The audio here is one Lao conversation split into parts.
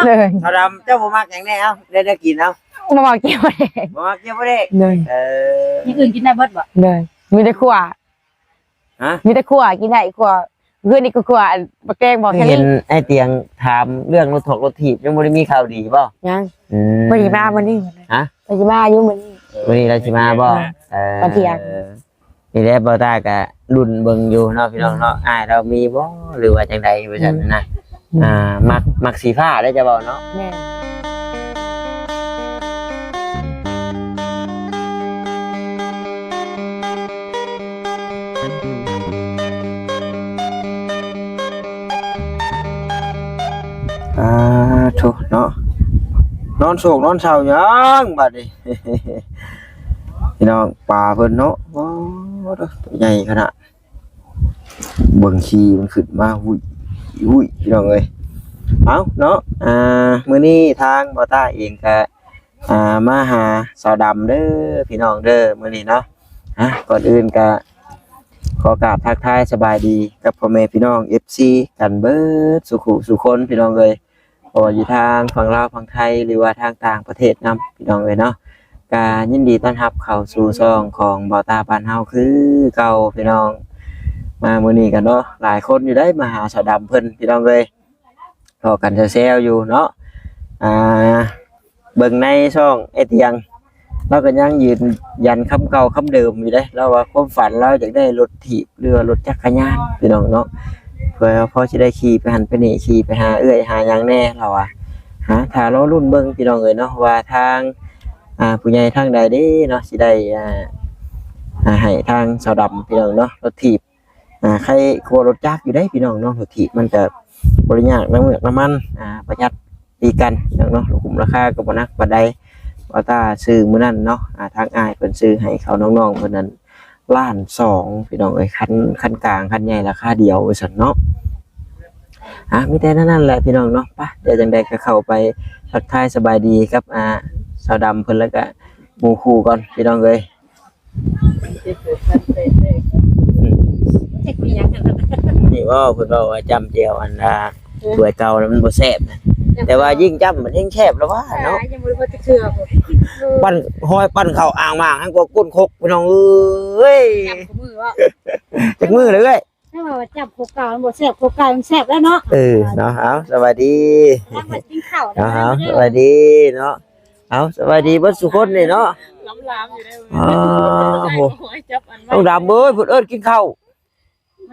ໂດຍ ສາວດຳ ເຈົ້າບໍ່ມັກຫຍັງແດ່? ເອົ້າ ແນວ ແນວກິນ ເອົ້າ ບໍ່ມັກກ່ຽວແດງ ບໍ່ມັກກ່ຽວແດງ ໂດຍ ເອີ ຢ່າງອື່ນກິນໄດ້ເບິດບໍ່? ໂດຍ ມີແຕ່ຂົ້ວ ຮະ? ມີແຕ່ຂົ້ວ ກິນໄດ້ຂົ້ວ ເຮືອນນີ້ກໍຂົ້ວ ອັນບັກແຕງບໍ່ ເຫັນອ້າຍຕຽງຖາມເລື່ອງລົດຖອກລົດຖີບ ຍັງບໍ່ໄດ້ມີຂ່າວດີບໍ່? ຍັງ ອືມ ເພິ່ນຊິມາມື້ນີ້ ຮະ? ເພິ່ນຊິມາຢູ່ມື້ນີ້ ມື້ນີ້ລາວຊິມາບໍ່? ເອີ ຕອນທ່ຽງ ນີ້ແຫຼະ ບ່າວຕ້າກະລຸ້ນເບິ່ງຢູ່ເນາະ ພີ່ນ້ອງເນາະ ອືມ ອ້າຍລາວມີບໍ່ ຫຼືວ່າຈັ່ງໃດວ່າຊັ້ນນະ ອືມ ອ່າ ມັກ ມັກສີຟ້າເດ້ ຈະເວົ້າເນາະ ແມ່ນ ອ່າ ໂທ້ເນາະ ນອນໂສກນອນເສົ້າຫຍັງບາດນີ້ ພີ່ນ້ອງ ປາເພິ່ນເນາະ ໂອ້ ໂຕໃຫຍ່ຂະໜາດ ເບິ່ງຂີ້ມັນຂຶ້ນມາ ຫຸ້ຍ ຫຸ້ຍ ພີ່ນ້ອງເອີຍ ເອົ້າເນາະ ອ່າ ມື້ນີ້ທາງບ່າວຕ້າເອງກະ ອ່າ ມາຫາສາວດຳເດີ ພີ່ນ້ອງເດີ ມື້ນີ້ເນາະ ອ່າ ກ່ອນອື່ນກະຂໍກາບທັກທາຍສະບາຍດີກັບພໍ່ແມ່ພີ່ນ້ອງ ເອັຟຊີ ກັນເບິດສູ່ຄູ່ສູ່ຄົນ ພີ່ນ້ອງເອີຍ ບໍ່ວ່າຢູ່ທາງຝັ່ງລາວຝັ່ງໄທ ຫຼືວ່າທາງຕ່າງປະເທດນຳ ພີ່ນ້ອງເອີຍເນາະ ກະຍິນດີຕ້ອນຮັບເຂົ້າສູ່ຊ່ອງຂອງບ່າວຕ້າບ້ານເຮົາຄືເກົ່າ ພີ່ນ້ອງ ມາມື້ນີ້ກັນເນາະ ຫຼາຍຄົນຢູ່ໃດ ມາຫາສາວດຳເພິ່ນ ພີ່ນ້ອງເອີຍ ພໍ້ກັນແຊວໆຢູ່ເນາະ ອ່າ ເບິ່ງໃນຊ່ອງອ້າຍຕຽງ ລາວກໍຍັງຢືນຢັນຄຳເກົ່າຄຳເດີມຢູ່ເດ້ ລາວວ່າຄວາມຝັນລາວຢາກໄດ້ລົດຖີບ ຫຼືວ່າລົດຈັກກະຍານ ພີ່ນ້ອງເນາະ ເພື່ອພໍຊິໄດ້ຂີ່ໄປຫັ້ນໄປນີ້ ຂີ່ໄປຫາເອື້ອຍຫາຫຍັງແດ່ ລາວວ່າ ຫາຖ້າລໍລຸ້ນເບິ່ງ ພີ່ນ້ອງເອີຍເນາະ ວ່າທາງ ອ່າ ຜູ້ໃຫຍ່ທາງໃດເດ້ເນາະ ຊິໄດ້ ອ່າ ອ່າ ໃຫ້ທາງສາວດຳ ພີ່ນ້ອງເນາະ ລົດຖີບ ອ່າ ໄຄກວ່າລົດຈັກຢູ່ເດ້ ພີ່ນ້ອງເນາະ ລົດຖີບມັນກະບໍ່ໄດ້ຍາກນ້ຳເມືອກນ້ຳມັນ ອ່າ ປະຢັດດີກັນເນາະ ຄຸ້ມລາຄາກໍບໍ່ໜັກປານໃດ ວ່າຕາຊື້ມື້ນັ້ນເນາະ ອ່າ ທາງອ້າຍເພິ່ນຊື້ໃຫ້ເຂົານ້ອງໆເພິ່ນນັ້ນລ້ານສອງ ພີ່ນ້ອງເອີຍ ຄັນ ຄັນກາງ ຄັນໃຫຍ່ລາຄາດຽວວ່າຊັ້ນເນາະ ອ່າ ມີແຕ່ແນວນັ້ນແຫຼະ ພີ່ນ້ອງເນາະ ໄປ ດຽວຈັ່ງໃດກໍເຂົ້າໄປທັກທາຍສະບາຍດີກັບ ອ່າ ສາວດຳເພິ່ນ ແລ້ວກະໝູ່ຄູ່ກ່ອນ ພີ່ນ້ອງເອີຍ. ຈັກມີຫຍັງ ນີ້ເວົ້າ ເພິ່ນເວົ້າວ່າຈ້ຳແຈ່ວອັນ ອ່າ ຖ້ວຍເກົ່ານະມັນບໍ່ແຊບນະ ແຕ່ວ່າຍິ່ງຈ້ຳມັນຍິ່ງແຊບລະວ່າເນາະ ຍັງບໍ່ໄດ້ເທື່ອ ເອີ ປັ່ນ ຫອຍປັ່ນເຂົ້າອ່າງໝາກ ແຮງກວ່າກົ້ນຄົກ ພີ່ນ້ອງເອີຍ ຈ້ຳຄູ່ມື້ເວົ້າ ຈັກມື້ລະເອື້ອຍ ຖ້າວ່າຈ້ຳໂຄກາມັນບໍ່ແຊບ ໂຄກາມັນແຊບແລ້ວເນາະ ເອີ ເນາະ ເອົາ ສະບາຍດີ ເອົາ ສະບາຍດີເນາະ ເອົາ ສະບາຍດີເບິດສູ່ຄົນເລີຍເນາະ ລຳລາມຢູ່ເດ້ ອ້າ ໂຫ ຕ້ອງດຳເອີຍ ເພິ່ນເອີ້ນກິນເຂົ້າ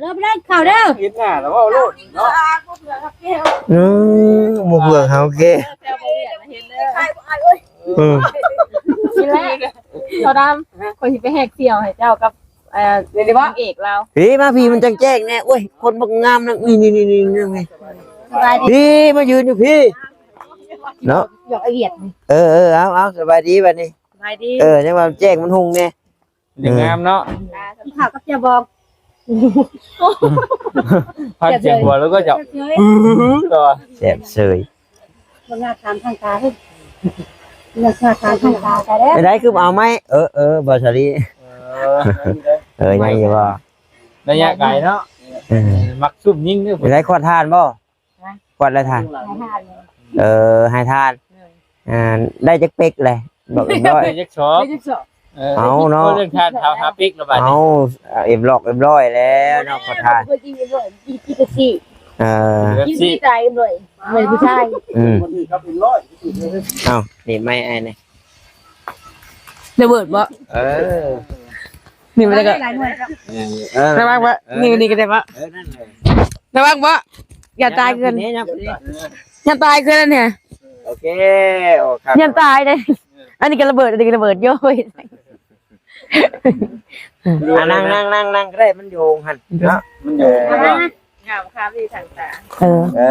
ເດີ ໄປເດີ ເຂົ້າເດີ ເຫັນໜ້າແລ້ວເວົ້າໂລດເນາະ ອືມ ໝູ່ເພື່ອນເຮົາ ໂອເຄ ເອີ ກິນແລ້ວ ເຂົາດຳ ຂ້ອຍຊິໄປແຫກສ່ຽວໃຫ້ເຈົ້າກັບ ເອີ ນາງເອກລາວ ເອີ ມາພີ້ ມັນຈັ່ງແຈ້ງແດ່ ໂອ້ຍ ຄົນບັກງາມນະ ນີ້ໆໆ ສະບາຍດີ ພີ້ ມາຢືນຢູ່ພີ້ ເນາະ ດອກອາວຽດ ເອີໆ ເອົາໆ ສະບາຍດີບັດນີ້ ສະບາຍດີ ເອີ ຍັງວ່າແຈ້ງມັນຮຸ່ງແດ່ ຍັງງາມເນາະ ອ່າ ກິນເຂົ້າກັບແຈ່ວບອງ ພັນສຽງຫົວແລ້ວກໍຈະ ແຊບເສີຍ ເບິ່ງໜ້າຖາມທາງກາເດ້ ເບິ່ງໜ້າຖາມທາງກາໄປແລ້ວ ໄດ້ຄືເອົາໄມ້ ເອີໆ ບໍ່ສາລີ ເອີ ເອີ ຍັງຢູ່ບໍ່ ໄລຍະໄກເນາະ ເອີ ມັກຊຸ່ມຍິງເດ້ ໄດ້ຄວັດຖ່ານບໍ່? ຄວັດແລ້ວທ່ານ ເອີ ໃຫ້ທ່ານ ເອີ ອ່າ ໄດ້ຈັກເປັກແຫຼະ ບອກເອັມຮ້ອຍ ໄດ້ຈັກສອບ ໄດ້ຈັກສອບ ເອີ ເອົາເນາະ ເລື່ອງທ່ານ ເອົາ ຫາເປັກລະບາດ ເອົາ ເອັມຮ້ອຍ ເອັມຮ້ອຍແລ້ວເນາະ ຂອງທ່ານ ກິນເປັບຊີ ເອີ ກິນເປັບຊີ ຜູ້ຊາຍເອັມຮ້ອຍ ແມ່ນຜູ້ຊາຍ ອືມ ເອົາ ນີ້ໄມ້ອ້າຍນີ້ ລະເບີດບໍ່ ເອີ ນີ້ມັນກໍ ເອີ ລະວັງບໍ່ ເອີ ນີ້ ນີ້ກໍໄດ້ບໍ່ ເອີ ນັ້ນແຫຼະ ລະວັງບໍ່ ຢ່າຕາຍຄືກັນ ຢ່າຕາຍຄືກັນນີ້ ໂອເຄ ໂອເຄ ຢ່າຕາຍເດ້ ອັນນີ້ກໍລະເບີດ ອັນນີ້ກໍລະເບີດ ໂອ້ຍ ອ່ະ ນັ່ງ ນັ່ງ ນັ່ງ ນັ່ງກໍໄດ້ ມັນຢູ່ຫັ້ນເນາະ ມັນຢູ່ ເອີ ງາມຄ່າມີທາງຕາ ເອີ ເອີ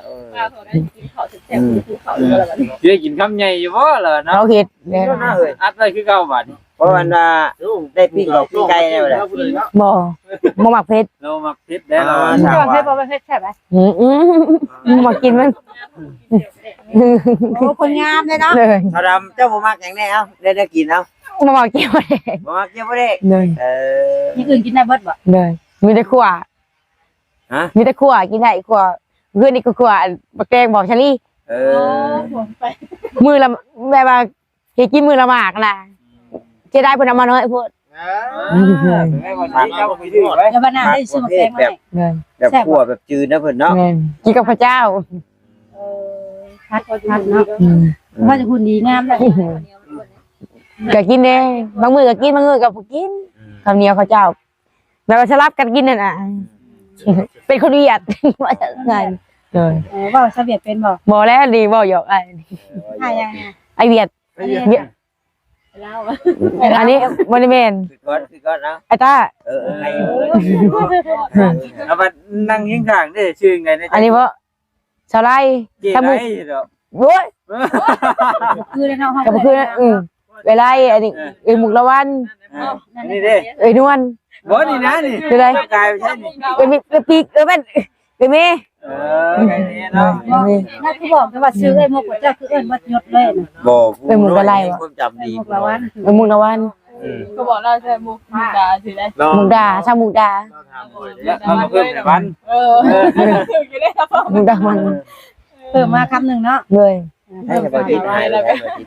ເອີ ວ່າພວກນັ້ນກິນເຂົ້າແຊບໆ ອືມ ກິນເຂົ້າຢູ່ແລ້ວບັດນີ້ ຊິໄດ້ກິນຄຳໃຫຍ່ຢູ່ບໍ່ລະເນາະ ເຂົາເຮັດແນ່ ອັດໄວ້ຄືເກົ່າບັດນີ້ ເພາະອັນວ່າໄດ້ປີ້ງເຂົ້າປີ້ງໄກ່ແລ້ວແຫຼະ ບໍ່ ບໍ່ມັກເຜັດ ລາວມັກເຜັດແດ່ ລາວ ອ່າ ມັນເຜັດບໍ່ ມັນເຜັດແຊບຫຼາຍ ອືມ ອືມ ບໍ່ມັກກິນມັນ ໂອ້ ຄົນງາມເດ້ເນາະ ເອີ ສາວດຳ ເຈົ້າບໍ່ມັກຫຍັງແດ່? ເອົ້າ ແນວ ແນວກິນ ເອົ້າ ບໍ່ມັກກິນ ບໍ່ມັກກິນບໍ່ໄດ້ ເອີ ຢ່າງອື່ນກິນໄດ້ເບິດບໍ່? ໂດຍ ມີແຕ່ຂົ້ວ ຮະ ມີແຕ່ຂົ້ວກິນໄດ້ ຂົ້ວ ເຮືອນນີ້ກໍຂົ້ວ ອັນບັກແຕງບໍ່ສາລີ ເອີ ມື້ລະ ແບບວ່າ ເຮັດກິນມື້ລະໝາກນະ ເສຍດາຍເພິ່ນເອົາມານ້ອຍໂພດ. ອ່າ ແລ້ວບັດໜ້າໄດ້ຊື້ໝາກແຕງມາໃຫ້ ແບບ ແບບ ແບບຂົ້ວແບບຈືນນະເພິ່ນເນາະ. ແມ່ນ ກິນກັບເຂົ້າເຈົ້າ. ເອີ ພັດ ພັດເນາະ. ອືມ ເພິ່ນຈະຫຸ່ນດີງາມແລ້ວ ກະກິນເດ້ ບາງມື້ກະກິນ ບາງມື້ກະບໍ່ກິນ ອືມ ເຂົ້າໜຽວເຂົ້າເຈົ້າ ແບບວ່າສະຫຼັບກັນກິນຫັ້ນນະ ເປັນຄົນຫວຽດ ວ່າຊັ້ນ. ໂດຍ ເອີ ເວົ້າພາສາຫວຽດເປັນບໍ່? ບໍ່ແລ້ວ ນີ້ເວົ້າຫຍອກອ້າຍ ອ້າຍຫຍັງ? ອ້າຍຫວຽດ ຫວຽດ ລາວ ອັນນີ້ບໍ່ໄດ້ແມ່ນ ຄືກ່ອນ ຄືກ່ອນເນາະ ອ້າຍຕ້າ. ເອີ ເອີ ເອົາມານັ່ງຄຽງຂ້າງເດ້ ຊື່ຫຍັງໃດ? ອັນນີ້ບໍ່? ສາວໄລ ເຈ້ ສາວມຸກ ໄລເນາະ. ໂອ້ຍ ຄືເນາະ ກະບໍ່ຄືນະ. ອືມ ເອື້ອຍໄລ ອັນນີ້ ເອີ ເອື້ອຍມຸກລະວັນ. ອ່າ ອັນນີ້ເດ້ ເອື້ອຍນວນ. ບໍ່ ນີ້ນະ ນີ້ ເອື້ອຍໃດ? ກາຍໄປໃສນີ້? ເອື້ອຍມິ ເອື້ອຍປີກ ເອື້ອຍແມ່ນ ເອື້ອຍເມ. ເອີ ກາຍແມ່ເນາະ. ເອີ ແມ່ນ. ນັ້ນຄືບອກແຕ່ວ່າຊື່ເອື້ອຍມຸກ ເຈົ້າຄືເອີ້ນໝົດຍົດເລີຍນະ. ບໍ່ ເອື້ອຍມຸກລະໄລ ຄວາມຈຳດີ ເອື້ອຍມຸກລະວັນ ເອື້ອຍມຸກລະວັນ. ອືມ ກໍບອກລາວໃສ່ມຸກ ມຸກດາຊິໄດ້ ມຸກດາ ສາວມຸກດາ. ເອີ ມຸກດາວັນ ເອີ ຖືກຢູ່ເດ້ ມຸກດາວັນ ເພີ່ມມາຄຳໜຶ່ງເນາະ. ເລີຍ ໃຫ້ສະບາຍດີ ໃຫ້ສະບາຍດີ.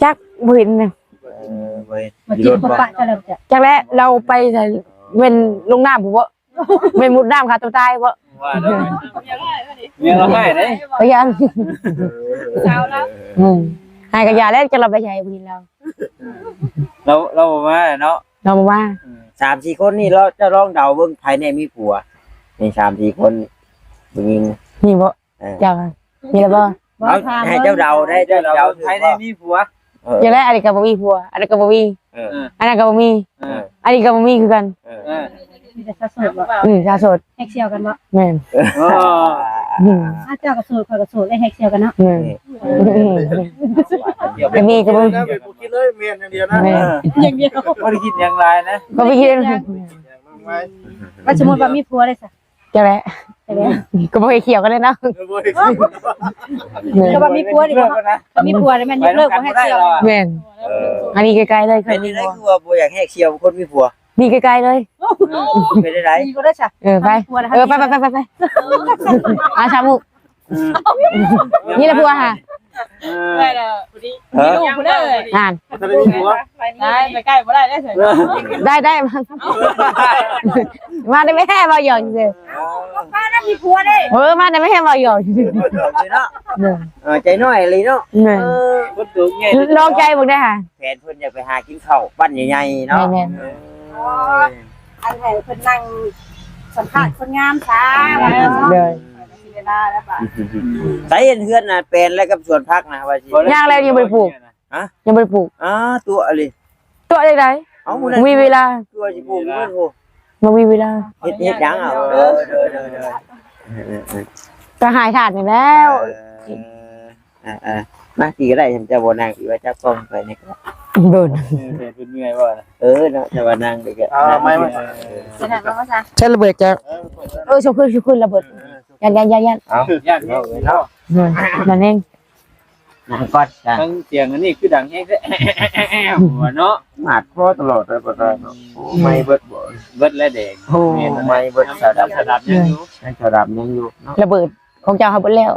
ຈັກ ບໍ່ເຫັນນະ. ເອີ ບໍ່ເຫັນ ມັນກິນບໍ່ປະກັນແລ້ວ. ຈັກແຫຼະ ລາວໄປໃສ ແມ່ນລົງນ້ຳພຸ້ນບໍ? ແມ່ນມຸດນ້ຳຂ້າຕົວຕາຍບໍ? ວ່າແລ້ວ ເມຍລາວຮ້າຍເດ້ ພະຍານ. ສາວລາວ ອືມ ໃຫ້ກະຢ່າແລ້ວ ຈັກລາວໄປໃສ ບໍ່ເຫັນລາວ ລາວ ລາວບໍ່ມາເນາະ. ລາວບໍ່ມາ. ເອີ ສາມສີ່ຄົນນີ້ ລອງ ເຈົ້າລອງເດົາເບິ່ງ ໃຜແນ່ມີຜົວ ໃນສາມສີ່ຄົນຜູ້ຍິງນີ້ບໍ? ເອີ ເຈົ້າມີແລ້ວບໍ່? ເອົາ ໃຫ້ເຈົ້າເດົາໄດ້ ເຈົ້າເດົາ ໃຜແນ່ມີຜົວ. ເອີ ຈັ່ງໃດ ອັນນີ້ກະບໍ່ມີຜົວ ອັນນັ້ນກະບໍ່ມີ. ເອີ ອັນນັ້ນກະບໍ່ມີ. ເອີ ອັນນີ້ກະບໍ່ມີຄືກັນ. ເອີ ມີແຕ່ສາວໂສດບໍ? ອືມ ສາວໂສດ ແຮກສ່ຽວກັນບໍ? ແມ່ນ. ເອີ ອືມ ເຈົ້າກະໂສດ ຂ້ອຍກະໂສດ ໄດ້ແຮກສ່ຽວກັນເນາະ. ແມ່ນ ກະມີກະບໍ່ມີ ບໍ່ຄິດເລີຍ ແມ່ນຢ່າງດຽວນະ. ແມ່ນ ຢ່າງດຽວ ບໍ່ໄດ້ຄິດຫຍັງຫຼາຍນະ ບໍ່ໄດ້ຄິດ. ວ່າສົມມຸດວ່າມີຜົວເດ້ຊະ? ຈັ່ງໃດ ຈັ່ງໃດ ກະບໍ່ໃຫ້ຂ່ຽວກັນເລີຍເນາະ. ກະວ່າມີຜົວນີ້ ກະມີຜົວນີ້ແມ່ນຍົກເລີກບໍ່ໃຫ້ຂ່ຽວ. ແມ່ນ. ເອີ ອັນນີ້ໃກ້ໆເລີຍ ເປັນຈັ່ງໃດຄືວ່າບໍ່ຢາກແຮກສ່ຽວຄົນມີຜົວ? ນີ້ໃກ້ໆເລີຍ. ເປັນຈັ່ງໃດ? ເອີ ໄປ ເອີ ໄປໆໆໆ ອາຊາມຸກ. ເອີ ນີ້ລະຜົວຫາ ເອີ ໄດ້ລະ ພໍດີ ມີລູກພຸ້ນເດີ ຫັ້ນ ບໍ່ທັນໄດ້ມີຜົວ ໄດ້ ໄປໃກ້ບໍ່ໄດ້ເດ້. ໄດ້ ໄດ້ ມາ ມາໄດ້ແມ່ເວົ້າຫຍອກຊື່. ເອີ ມາໄດ້ແມ່ເວົ້າຫຍອກຊື່ເນາະ. ເອີ ໃຈນ້ອຍອີ່ຫຼີເນາະ. ແມ່ນ ເອີ ຄົນໂຕໃຫຍ່ ລອງໃຈເບິ່ງໄດ້ຫາ ແຟນເພິ່ນຢາກໄປຫາກິນເຂົ້າບ້ານໃຫຍ່ໆເນາະ. ແມ່ນໆ ເອີ ອັນໃຫ້ເພິ່ນນັ່ງສຳພາດຄົນງາມຊະ. ໂດຍ ເວລາແລ້ວບາດ ໃສເຫັນເຮືອນນະ ແປນແລ້ວກັບສວນຜັກນະ ວ່າຊິ ຍັງແລ້ວ ຍັງບໍ່ໄດ້ປູກ. ຮະ ຍັງບໍ່ໄດ້ປູກ. ອ້າ ຕົວະອີ່ຫຼີ ຕົວະຈັ່ງໃດ? ເອົ້າ ບໍ່ມີເວລາ ຕົວະຊິປູກຢູ່ພຸ້ນ. ບໍ່ມີເວລາ. ເຮັດ ເຮັດຫຍັງເອົາ? ເອີ ເດີໆ ກະຫາຍທາດນີ້ແລ້ວ. ເອີ ມາ ຊິກະໄດ້ ເຈົ້າບໍ່ນັ່ງ ຊິວ່າຈັບກ້ອງໄປນີ້ກະ ໂດນ ເອີ ເປັນເມື່ອຍບໍ່? ເອີເນາະ ແຕ່ວ່ານັ່ງໄປກະ ເອົາໄມ້ມາ ໃຊ້ລະເບີດກະ ເອີ ຊົກຂຶ້ນ ຊົກຂຶ້ນລະເບີດ. ຢ້ານ ຢ້ານ ຢ້ານ ຢ້ານ ເອົາ ຢ້ານເນາະ ນັ້ນເອງ. ນັ່ງກ່ອນ ທັງສຽງອັນນີ້ຄືດັງແຮງແທ້ ເນາະ ໝາດຄໍຕະຫຼອດເລີຍ ບໍ່ໄດ້ເນາະ. ໂອ້ ໄມ້ເບິດບໍ່? ເບິດແລ້ວເດ້. ໂອ້ ໄມ້ເບິດ ສາດຳ ສາດຳຍັງຢູ່ ຍັງສາດຳຍັງຢູ່ເນາະ. ລະເບີດຂອງເຈົ້າເຮົາເບິດແລ້ວ.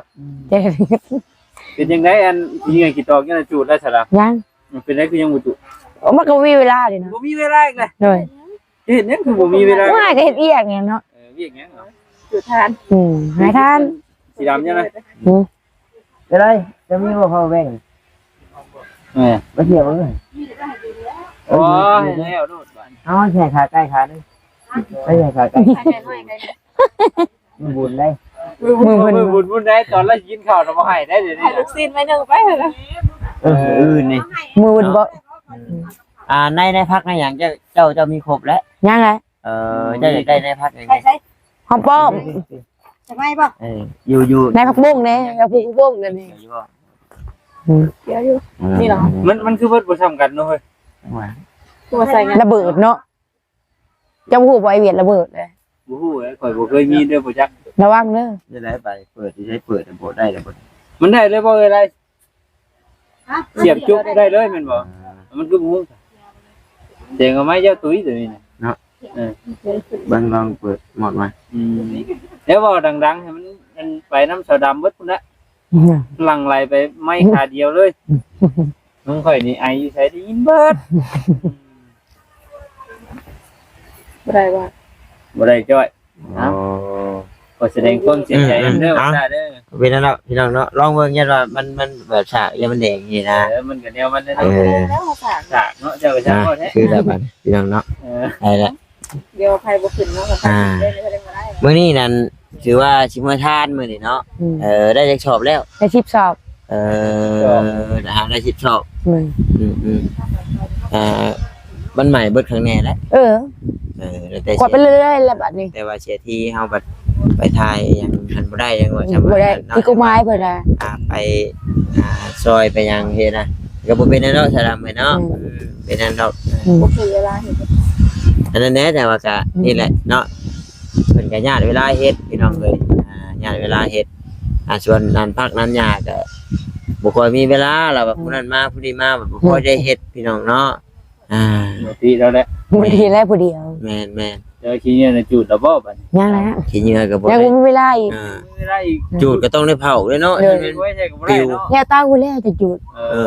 ເປັນຈັ່ງໃດ ອັນ ຊິເຫຍື້ອຍຂີ້ຕອກຍັງຈູດແລ້ວສາດຳ? ຍັງ. ເປັນໃດຄືຍັງບໍ່ຈູດ? ໂອ້ ມັນກະບໍ່ມີເວລາເດເນາະ. ບໍ່ມີເວລາອີກແລ້ວ. ໂດຍ ເຮັດຫຍັງຄືບໍ່ມີເວລາ? ວ່າກະເຮັດວຽກຫຍັງເນາະ. ເອີ ວຽກຫຍັງເນາະ? ຈູດຖ່ານ. ອືມ ຫາຍຖ່ານ. ສີດຳຍັງນະ? ອືມ ເປັນໃດ ຈະມີບໍ່ເຂົ້າແບ່ງ? ເອີ ມາທ່ຽວເບິ່ງ. ໂອ້ຍ ແລ້ວໂລດບາດ ເຮົາແຫ່ຂາໄກ່ຂາໜຶ່ງ ໄປແຫ່ຂາໄກ່ ຂາໄກ່ນ້ອຍໄກ່ ມື້ບຸນໄດ໋ ມື້ບຸນ ມື້ບຸນໄດ໋ ຕອນລາວກິນເຂົ້ານະບໍ່ໃຫ້ໄດ໋ ດຽວນີ້ ໃຫ້ລູກຊີ້ນໄວ້ໜຶ່ງໄປ. ເອີ ມື້ອື່ນນີ້ ມື້ບຸນບໍ່? ອ່າ ໃນ ໃນຜັກໃນຫຍັງ ເຈົ້າ ເຈົ້າ ເຈົ້າມີຄົບແລ້ວ? ຍັງແຫຼະ. ເອີ ເຈົ້າຢາກໄດ້ໃນຜັກຫຍັງ? ຫອມປ້ອມ ຈັກໄມ້ບໍ່? ເອີ ຢູ່ ຢູ່ ໃນຜັກບົ້ງເດ້ ຜັກບົ້ງອັນນີ້ ເຫຼືອຢູ່ບໍ່? ອືມ ເຫຼືອຢູ່. ອືມ ນີ້ເນາະ ມັນ ມັນຄືເບິດບໍ່ຊ່ຳກັນເນາະເຮີ້ຍ. ວ່າ ລະເບີດເນາະ. ເຈົ້າບໍ່ຮູ້ບໍ່ ໄອວຽດລະເບີດເດ້? ບໍ່ຮູ້ເດ້ ຂ້ອຍບໍ່ເຄີຍມີເດີ ບໍ່ຈັກ. ລະວັງເດີ. ໄດ້ໄດ້ໄປເປີດ ຊິໃຊ້ເປີດ ບໍ່ໄດ້ລະເບີດ. ມັນໄດ້ເລີຍບໍ່ເອີຍໄລ? ຮະ? ສຽບຈຸກໄດ້ເລີຍແມ່ນບໍ່? ອ່າ ມັນຄືບໍ່ຮູ້. ແສງເອົາໄມ້ເຈົ້າຕຸ້ຍຕົວນີ້ນະ ເນາະ. ເອີ ເບິ່ງລອງເປີດໝົດມາ. ອືມ ແລ້ວເວົ້າດັງໆ ໃຫ້ມັນ ມັນໄປນຳສາວດຳເບິດພຸ້ນນະ. ຫຼັ່ງໄຫຼໄປໄມ້ຂາດຽວເລີຍ. ນ້ອງຂ້ອຍນີ້ໄອຢູ່ໃສໄດ້ຍິນເບິດ. ບໍ່ໄດ້ວ່າ ບໍ່ໄດ້ຈ້ອຍ. ເອົ້າ ຂໍສະແດງຄວາມເສຍໃຈນຳເດີ ອືມໆ ເອົາ ເປັນແນວນັ້ນເນາະ ພີ່ນ້ອງເນາະ ລອງເບິ່ງ ຢ້ານວ່າມັນ ມັນແບບສາກ ຢ້ານມັນແດງຊີ້ນະ. ເອີ ມັນກໍແນວມັນແຫຼະ ເອີ ແລ້ວສາກ ສາກເນາະ ເຈົ້າກໍຊ່າງເວົ້າແທ້ ຄືແບບນັ້ນ ພີ່ນ້ອງເນາະ. ເອີ ໄດ້ລະ ດຽວໃຜບໍ່ຂຶ້ນເນາະ ກໍ ອ່າ ໄດ້ ໄດ້ ໄດ້ ມື້ນີ້ນັ້ນ ຖືວ່າຊິເມືອທານມື້ນີ້ເນາະ. ອືມ ເອີ ໄດ້ຈັກສອບແລ້ວ? ໄດ້ສິບສອບ. ເອີ ສອບ ອ່າ ໄດ້ສິບສອບ. ອືມ ອືມໆ ອ່າ ມັນໃໝ່ເບິດຂ້າງແນ່ແຫຼະ. ເອີ ເອີ ແລ້ວແຕ່ ກວດໄປເລື້ອຍໆ ແລ້ວບັດນີ້ ແຕ່ວ່າເສຍທີເຮົາບັດໄປຖ່າຍຫຍັງຫັ້ນບໍ່ໄດ້ ຫຍັງວ່າ ອືມ ສາມາດ ບໍ່ໄດ້ ເນາະ ຜິດກົດໝາຍເພິ່ນນະ ອ່າ ໄປ ອ່າ ຊ່ອຍໄປຫຍັງເຮັດນະ ກໍບໍ່ເປັນຫຍັງເນາະ ສາວດຳເອີຍເນາະ. ອືມ ເປັນຫຍັງດອກ ອືມ ບໍ່ຖືເວລາເຮັດ ອັນນັ້ນແຫຼະ ແຕ່ວ່າກໍ ອືມ ນີ້ແຫຼະເນາະ ເພິ່ນກໍຍາດເວລາເຮັດ ພີ່ນ້ອງເອີຍ ອ່າ ຍາດເວລາເຮັດ ອ່າ ສ່ວນນັ້ນພັກນັ້ນຫຍ້າກໍບໍ່ຄ່ອຍມີເວລາ ແລ້ວວ່າ ອືມ ຜູ້ນັ້ນມາຜູ້ນີ້ມາ ບໍ່ຄ່ອຍໄດ້ເຮັດ ອືມ ພີ່ນ້ອງເນາະ. ອ່າ ໝົດທີ່ແລ້ວແຫຼະ ໝົດທີ່ແລ້ວຜູ້ດຽວ. ແມ່ນໆ ແຕ່ວ່າຂີ້ເຫຍື້ອນ່ະຈູດແລ້ວບໍ່ບັດນີ້? ຍັງແຫຼະ ຂີ້ເຫຍື້ອກໍບໍ່ ຍັງບໍ່ມີເວລາອີກ ອ່າ ມີເວລາອີກ ຈູດກໍຕ້ອງໄດ້ເຜົາເດ້ເນາະ. ໂດຍ ຍັງບໍ່ໄດ້ໃຊ້ກໍບໍ່ໄດ້ເນາະ ແນວເຕົາພຸ້ນແຫຼະຈະຈູດ. ເອີ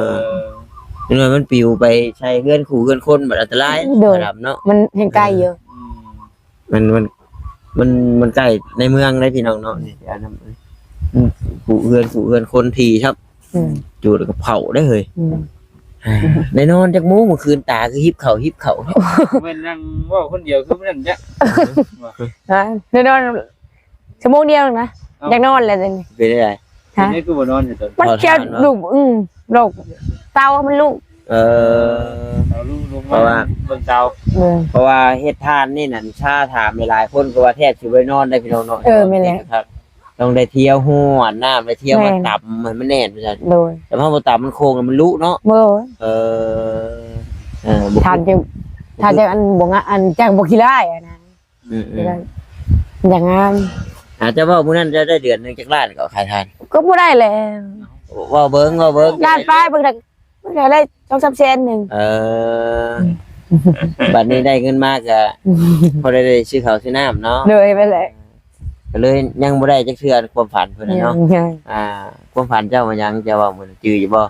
ເອີ ຈັ່ງນັ້ນມັນປິວໄປໃສ່ເຮືອນຄູ່ເຮືອນຄົນ ບັດອັນຕະລາຍ. ໂດຍ ສາວດຳເນາະ ມັນແຮ່ງໄກຢູ່. ອືມ ມັນ ມັນ ມັນ ມັນໃກ້ໃນເມືອງເດ້ພີ່ນ້ອງເນາະ ນີ້ ອັນນັ້ນ ອືມ ຄູ່ເຮືອນ ຄູ່ເຮືອນຄົນທີ່ຊໍ້າ. ອືມ ຈູດແລ້ວກໍເຜົາໄດ້ເຮີ້ຍ. ອືມ ໄດ້ນອນຈັກໂມງມື້ຄືນ ຕາຄືຫິບເຂົ້າຫິບເຂົ້າ. ແມ່ນນັ່ງເວົ້າຄົນດຽວຄືມັນນັ້ນແຫຼະ. ຮະ ໄດ້ນອນຊົ່ວໂມງດຽວນະ. ເອົ້າ ຢາກນອນແລ້ວເດນີ້. ເປັນໄດ? ຮະ ເປັນໄດຄືບໍ່ນອນຢູ່ຕົນ? ມັນເຈັບ ເຜົາຖ່ານບໍ່? ລູກ ອືມ ໂລກ ເຕົາມັນລຸກ. ເອີ ເອົາລູກລົງມາ ເພາະວ່າເບິ່ງເຕົາ. ເອີ ເພາະວ່າເຮັດຖ່ານນີ້ນັ້ນ ຊາຖາມຫຼາຍໆຄົນກໍວ່າແທບຊິບໍ່ໄດ້ນອນໄດ້ພີ່ນ້ອງເນາະ. ເອີ ແມ່ນແຫຼະ ຕ້ອງໄດ້ທ່ຽວຫົວນ້ຳ ໄດ້ທ່ຽວມາ ແມ່ນ ຕຳໃຫ້ມັນແໜ້ນວ່າຊັ້ນ. ໂດຍ ແຕ່ເຮົາບໍ່ຕຳມັນໂຄ້ງ ມັນລຸເນາະ. ໂດຍ ເອີ ເອີ ບໍ່ ຖ້າຈະ ຖ້າຈະອັນບໍ່ງະ ອັນຈັກບໍ່ຂີ້ລ້າຍຫັ້ນນະ. ອືມໆ ຢາກງາມ. ອາ ເຈົ້າເວົ້າມື້ນັ້ນເຈົ້າໄດ້ເດືອນໜຶ່ງຈັກລ້ານກໍຂາຍຖ່ານ? ກໍບໍ່ໄດ້ແຫຼະ ເວົ້າເບິ່ງ ເວົ້າເບິ່ງ ລ້ານປາຍເບິ່ງໄດ້ ເບິ່ງໄດ້ສອງສາມແສນໜຶ່ງ. ເອີ ອືມ ບັດນີ້ໄດ້ເງິນມາກໍພໍໄດ້ຊື້ເຂົ້າຊື້ນ້ຳເນາະ. ໂດຍ ແມ່ນແຫຼະ ກໍເລີຍຍັງບໍ່ໄດ້ຈັກເທື່ອ ຄວາມຝັນເພິ່ນນະເນາະ. ຍັງ ຍັງ ອ່າ ຄວາມຝັນເຈົ້າວ່າຫຍັງ ເຈົ້າເວົ້າມື້ນັ້ນຈື່ຢູ່ບໍ່?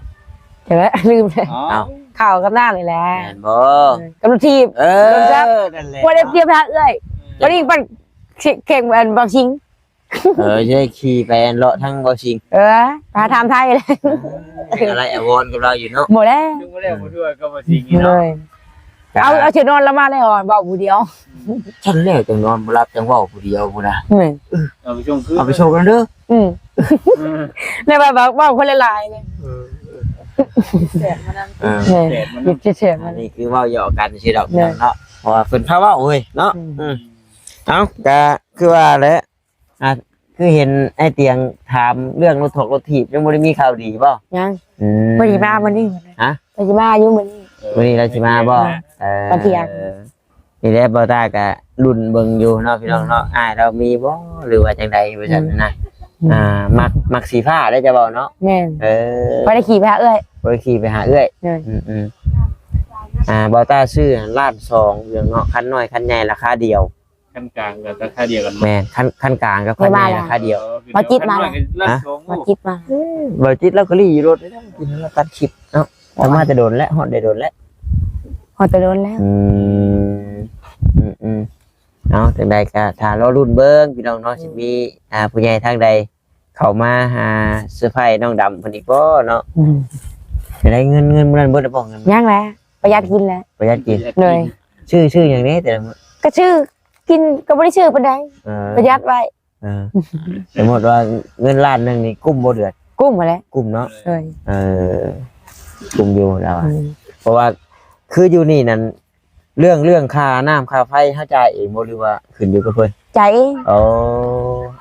ຈັກແຫຼະ ລືມແລ້ວ. ເອົ້າ ເຂົ້າກັບນ້ຳນີ້ແຫຼະ. ແມ່ນບໍ່? ເອີ ກັບລົດຖີບ. ເອີ ລົດຈັກ ນັ້ນແຫຼະ ບໍ່ໄດ້ຕຽມໄປຫາເອື້ອຍ. ເອີ ບັດນີ້ບັດແຂ່ງອັນເບົາຊິງ. ເອີ ຊິໄດ້ຂີ່ໄປອັນເລາະທາງເບົາຊິງ. ເອີ ໄປຫາຖາມໄທເລີຍ. ເປັນອາໄລອາວອນກັບລາວຢູ່ເນາະ. ບໍ່ແລ້ວ ຍັງບໍ່ໄດ້ບໍ່ທົ່ວກັບເບົາຊິງນີ້ເນາະ. ໂດຍ ເອົາ ເອົາເທື່ອນອນລະມາແລ້ວ ເວົ້າຜູ້ດຽວ. ຊັ້ນແລ້ວຈັ່ງນອນບໍ່ຫຼັບ ຈັ່ງເວົ້າຜູ້ດຽວພຸ້ນນະ. ແມ່ນ ເອີ ເອົາໄປສົ່ງຄືນ ເອົາໄປສົ່ງກັນເດີ. ອືມ ເອີ ແລ້ວວ່າເວົ້າຄົນຫຼາຍໆເລີຍ. ເອີ ເອີ ແສບມານຳ. ເອີ ແມ່ນ ແສບມານຳ ແສບມານຳ. ອັນນີ້ຄືເວົ້າຫຍອກກັນຊື່ດອກ ແມ່ນ ເນາະ ເພາະວ່າເພິ່ນພາເວົ້າເຮີ້ຍເນາະ. ອືມ ອືມ ເອົ້າ ກະຄືວ່າແຫຼະ ອ່າ ຄືເຫັນອ້າຍຕຽງຖາມເລື່ອງລົດຖອກລົດຖີບ ຍັງບໍ່ໄດ້ມີຂ່າວດີບໍ່? ຍັງ. ອືມ ບໍ່ໄດ້ມາມື້ນີ້. ຮະ? ບໍ່ໄດ້ມາຢູ່ມື້ນີ້. ມື້ນີ້ລາວຊິມາບໍ່? ເອີ ຕອນທ່ຽງ. ນີ້ແຫຼະ ບ່າວຕາກະລຸ້ນເບິ່ງຢູ່ເນາະ ພີ່ນ້ອງເນາະ ອືມ ອ້າຍລາວມີບໍ່ ຫຼືວ່າຈັ່ງໃດວ່າຊັ້ນນະ. ອືມ ອ່າ ມັກ ມັກສີຟ້າເດ້ ຈະເວົ້າເນາະ. ແມ່ນ. ເອີ ບໍ່ໄດ້ຂີ່ໄປຫາເອື້ອຍ ບໍ່ໄດ້ຂີ່ໄປຫາເອື້ອຍ. ອືມໆ ອ່າ ບ່າວຕາຊື້ລ້ານສອງ ເລື່ອງເນາະ ຄັນນ້ອຍຄັນໃຫຍ່ລາຄາດຽວ. ຄັນກາງກໍລາຄາດຽວກັນ. ແມ່ນ ຄັນ ຄັນກາງກັບຄັນໃຫຍ່ລາຄາດຽວ. ເອີ ບ່າວຈິດມາແລ້ວ. ຮະ? ບ່າວຈິດມາແລ້ວ. ບ່າວຈິດລາວກໍລີ້ຢູ່ລົດ ກິນແລ້ວຕັດຄລິບເນາະ. ເອີ ມາແຕ່ດົນແລ້ວ ຮອດໄດ້ດົນແລ້ວ. ຮອດແຕ່ດົນແລ້ວ. ອືມ ອືມໆ ເອົາ ຈັ່ງໃດກໍຖ້າລໍລຸ້ນເບິ່ງ ພີ່ນ້ອງເນາະ. ອືມ ຊິມີ ອ່າ ຜູ້ໃຫຍ່ທາງໃດ ເຂົ້າມາຫາເຊີໄພນ້ອງດຳເພິ່ນອີກບໍ່ເນາະ? ອືມ ໄດ້ເງິນ ເງິນມື້ນັ້ນເບິດແລ້ວບໍ່? ເງິນ ຍັງແຫຼະ ປະຢັດກິນແຫຼະ. ປະຢັດກິນ. ໂດຍ. ຊື້ ຊື້ຫຍັງແດ່ແຕ່ລະມື້? ກໍຊື້ກິນ ກໍບໍ່ໄດ້ຊື້ປານໃດ. ເອີ ປະຢັດໄວ້. ເອີ ສົມມຸດວ່າເງິນລ້ານໜຶ່ງນີ້ກຸ້ມບໍ່ເດືອນ? ກຸ້ມຫັ້ນແຫຼະ. ກຸ້ມເນາະ. ໂດຍ. ເອີ ກຸ້ມຢູ່ແລ້ວ. ອືມ ເພາະວ່າຄືຢູ່ນີ້ນັ້ນ ເລື່ອງ ເລື່ອງຄ່ານ້ຳຄ່າໄຟເຮົາຈ່າຍເອງບໍ່ ຫຼືວ່າຂຶ້ນຢູ່ກັບເພິ່ນ? ຈ່າຍເອງ. ໂອ້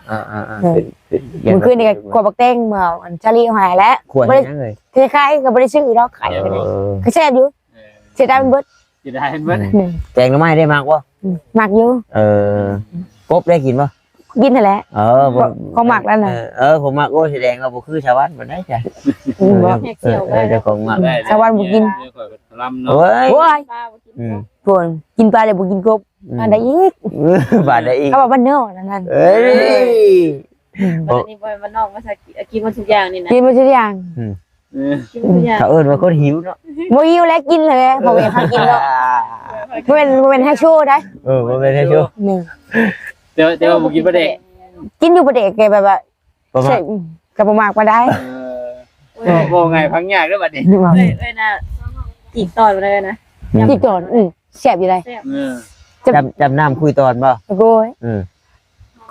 ອ່າໆໆ ເອີ ຂຶ້ນ ຂຶ້ນ ມື້ຄືນນີ້ກໍກວດບັກແຕງ ເມື່ອອັນຊາລີເອົາໃຫ້ແຫຼະ. ກວດເຮັດຫຍັງເອີຍ? ຂາຍ ຂາຍກໍບໍ່ໄດ້ຊື້ດອກ ຂາຍໄປເລີຍ. ເອີ ກໍແຊບຢູ່. ເອີ ເສຍດາຍມັນເບິດ. ເສຍດາຍມັນເບິດ. ແມ່ນ. ແຕງໜໍ່ໄມ້ໄດ້ມັກບໍ່? ອືມ ມັກຢູ່. ເອີ ກົບໄດ້ກິນບໍ່? ກິນຫັ້ນແຫຼະ. ເອີ ຂອງມັກແລ້ວນະ. ເອີ ເອີ ຂອງມັກ. ໂອ້ຍ ສະແດງວ່າບໍ່ຄືສະຫວັນປານໃດຈ້ະ. ອືມ ເອີ ເຈົ້າຂອງມັກ. ສະຫວັນບໍ່ກິນ. ໂອ້ຍ ໂອ້ຍ ອືມ ໂພດ ກິນປາແລ້ວບໍ່ກິນກົບ. ອືມ ປານໃດອີກ? ປານໃດອີກ? ເຂົາວ່າບ້ານນອກນັ້ນ. ເອີຍ ອືມ ບັດນີ້ບໍ່ແມ່ນບ້ານນອກມາຊາກ ກິນໝົດທຸກຢ່າງນີ້ນະ ກິນໝົດທຸກຢ່າງ ອືມ ເອີ ກິນໝົດທຸກຢ່າງ ເຂົາເອີ້ນວ່າຄົນຫິວເນາະ ບໍ່ຫິວແລ້ວກິນແຫຼະ ເພາະວ່າຢາກຫາກິນເນາະ ບໍ່ແມ່ນ ບໍ່ແມ່ນໃຫ້ໂຊໄດ໋ ເອີ ບໍ່ແມ່ນໃຫ້ໂຊ ແມ່ນ ແຕ່ວ່າ ແຕ່ວ່າບໍ່ກິນປາແດກ ກິນຢູ່ປາແດກ ແຕ່ແບບວ່າ ປະມາດ ໃຊ່ ອືມ ກໍບໍ່ມັກປານໃດ ເອີ ເວົ້າ ເວົ້າງ່າຍຟັງຍາກເດີ້ບັດນີ້ ເອີຍ ເອີຍນະ ຈີກຕອນບໍ່ໄດ້ນະ ອືມ ຈີກຕອນ ອືມ ແຊບຢູ່ໃດ໋ ແຊບ ເອີ ຈ້ຳ ຈ້ຳນ້ຳຄຸຍຕອນບໍ່ ໂອ້ຍ ອືມ